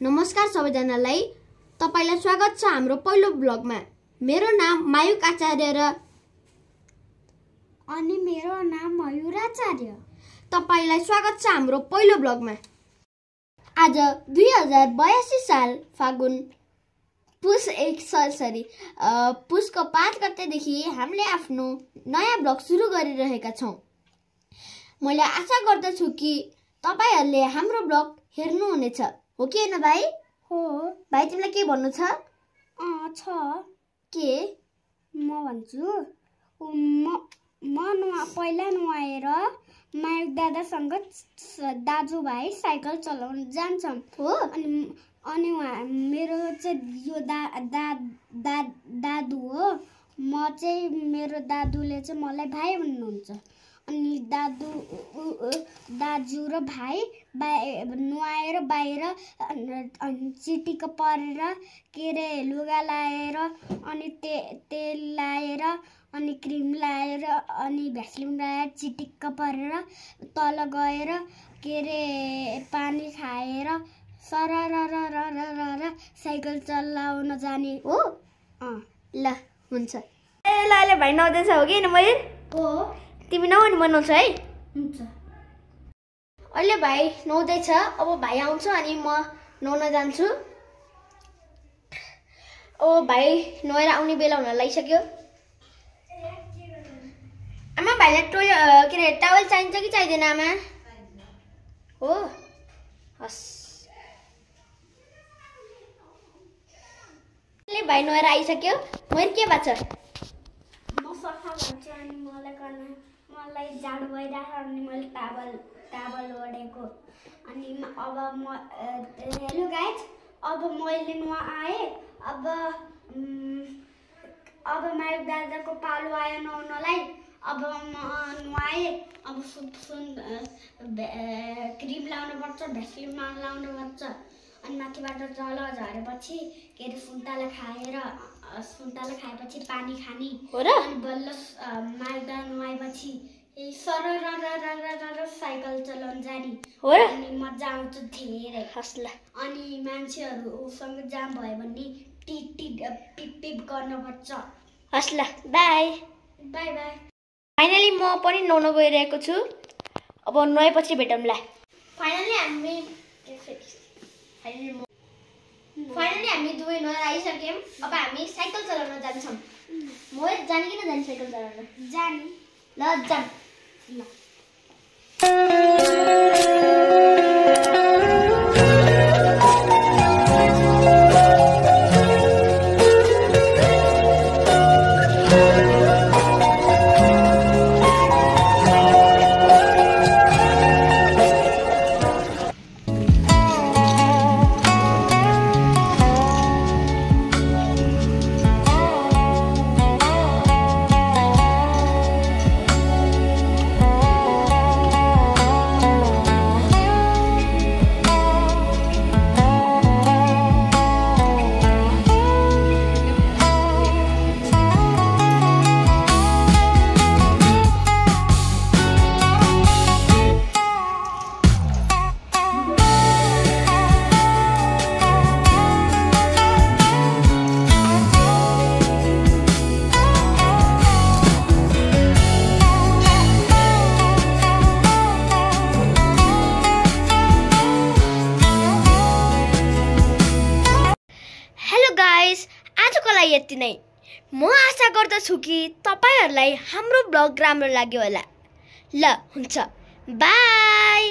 नमस्कार सबैजनालाई, तपाईलाई स्वागत छ हाम्रो पहिलो ब्लगमा। मेरो नाम मायुक आचार्य र अनि मेरो नाम मयूर आचार्य। तपाईलाई स्वागत छ हाम्रो पहिलो ब्लगमा। आज 2082 साल फागुन पुसको 5 गतेदेखि हामीले आफ्नो नयाँ ब्लग सुरु गरिरहेका छौं। मैले आशा गर्दछु कि तपाईहरुले हाम्रो ब्लग हेर्नुहुनेछ, हो कि हैन भाइ? हो। भाइ तिमीलाई के भन्नु छ? छ। के? म भन्छु। पहिला नुहाएर मायुक दादासँग दाजुभाइ साइकल चलाउन जान्छौं। हो। अनि मेरो चाहिँ यो दादु हो। म चाहिँ मेरो दादुले चाहिँ मलाई भाइ भन्नुहुन्छ। अनि दाजु र भाइ नुहाएर बाहिर चिटिक्क परेर लुगा लाएर अनि तेल लाएर अनि क्रिम लाएर अनि भ्यासलिन लाएर चिटिक्क परेर तल गएर पानी खाएर सररररररर साइकल चलाउन जाने हो। ल हुन्छ। ल भाइ नहुँदैछ, हो कि मयूर? हो। तिमी नहुने बनाउँछ है? हुन्छ। अहिले भाइ नुहाउँदैछ, अब भाइ आउँछ अनि म नुहाउन जान्छु। अब भाइ नुहाएर आउने बेला हुन लागिसक्यो। आमा, भाइलाई टावल चाहिन्छ कि चाहिँदैन आमा? हो, हस्। भाइ नुहाएर आइसक्यो। मैले के भएको छ? म सफा गर्छु अनि मलाई जाडो भइरहेको अनि मैले टावल ओढेको। अनि अब हेलो गाइज, अब मैले नुहाएँ। अब मायुक दादाको पालो आयो नुहाउनलाई। अब म नुहाएँ। अब क्रिम लाउनुपर्छ, भ्यासलिन लाउनुपर्छ। अनि माथिबाट जल झरेपछि सुन्तला खाएपछि पानी खाने हो र? अनि बल्ल मायुक दादा नुहाएपछि सररररररर साइकल चलाउन जाने हो र? अनि मजा आउँछ धेरै। हस्ला। अनि मान्छेहरू उसँग जाम भयो भने टिप गर्नुपर्छ। हस्ला, बाई बाई बाई। फाइनली म पनि नुहाउन गइरहेको छु। अब नुहाएपछि भेटौँला। फाइनली हामी दुवै नुहाएर आइसक्यौँ। अब हामी साइकल चलाउन जान्छौँ। मोहित जाने कि नजाने साइकल चलाउन? जाने। ल जाम। ल। आजको लागि यति नै। म आशा गर्दछु कि तपाईहरुलाई हाम्रो ब्लग राम्रो लाग्यो होला। ल हुन्छ, बाई।